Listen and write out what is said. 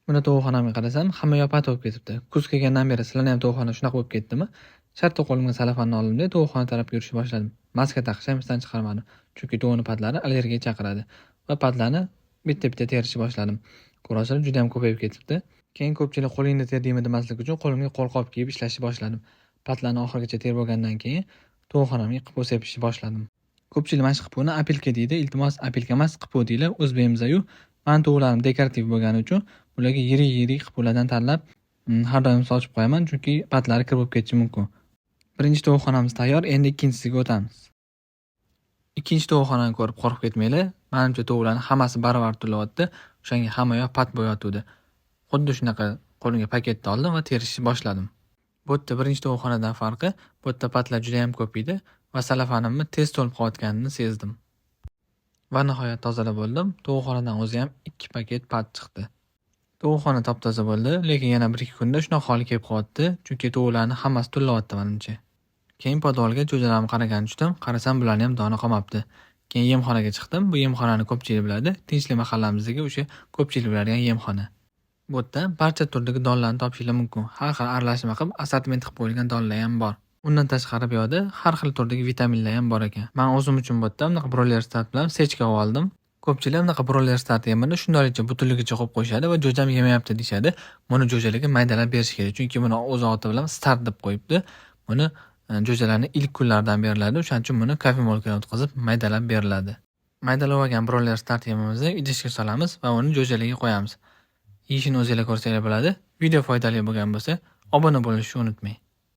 Buni tovuqxonamga qarasam, hamma yoq pat bo'lib ketibdi. Kuz kelgandan beri sizlarni ham tovuqxona shunaqa bo'lib ketdimi? Shartta qo'limga salafanni oldimda tovuqxona tarafga yurishni boshladim. Maska taqishni ham esdan chiqarmadim. Chunki tovuqni patlari allergiya chaqiradi va patlarni bitta-bitta terishni boshladim. Ko'rasizlar, juda ham ko'payib ketibdi. Keyin ko'pchilik qo'lingni terdingmi demaslik uchun qo'limga qo'lqop kiyib ishlashni boshladim. Patlarni oxirigacha terib bo'lgandan keyin tovuqxonamga qipo sepishni boshladim. Ko'pchilik mana shu qipuni опилка deydi. Iltimos, опилка emas, qipo deylar. O'zbekimiz-yu. Mani tovuqlarim dekorativ bo'lgani uchun ularga yirik-yirik qipolardan tanlab har doim sochib qo'yaman, chunki patlari kir bo'lib ketishi mumkin. Birinchi tovuqxonamiz tayyor, endi ikkinchisiga o'tamiz. Ikkinchi tovuqxonani ko'rib qo'rqib ketmanglar. Manimcha tovuqlarning hammasi baravar turilyapti. O'shanga hamma yoq pat bo'yotuvdi. Xuddi shunaqa qo'limga paketni oldim va terishni boshladim. Bu yerda birinchi tovuqxonadan farqi, bu yerda patlar juda ham ko'p edi va salafanimni tez to'lib qolayotganini sezdim. Va nihoyat tozalab bo'ldim. Tovuqxonadan o'zi ham 2 paket pat chiqdi. Tovuqxona top-toza bo'ldi, lekin yana 1-2 kunda shunaqa hol kelib qolyapti, chunki tovuqlarning hammasi tullayapti manimcha. Keyin podvalga jo'jalarimni qaragani tushdim, qarasam bularni ham doni qolmabdi. Keyin yemxonaga chiqdim. Bu yemxonani ko'pchilik biladi. Tinchlik mahallamizdagi o'sha ko'pchilik biladigan yemxona. Bu yerda barcha turdagi donlarni topishinglar mumkin. Har xil aralashma qilib assortiment qilib qo'yilgan donlar ham bor. Undan tashqari bu yoqda har xil turdagi vitaminlar ham bor ekan. Men o'zim uchun bu yerda bunaqa Broiler Start bilan сечка oldim. Ko'pchilik bunaqa Broiler Start yemini shundoqlicha butunligicha qo'yib qo'yishadi va jo'jam yemayapti deyishadi. Buni jo'jalarga maydalab berish kerak. Chunki buni o'z oti bilan start deb qo'yibdi. Buni jo'jalarni ilk kunlaridan beriladi. O'shaning uchun buni кофемолка dan o'tkazib maydalab beriladi. Maydalab olgan Broiler Start yemimizni idishga solamiz va uni jo'jalarga qo'yamiz. Yeyishini o'zinglar ko'rsanglar bo'ladi. Video foydali bo'lgan bo'lsa, obuna bo'lishni unutmang.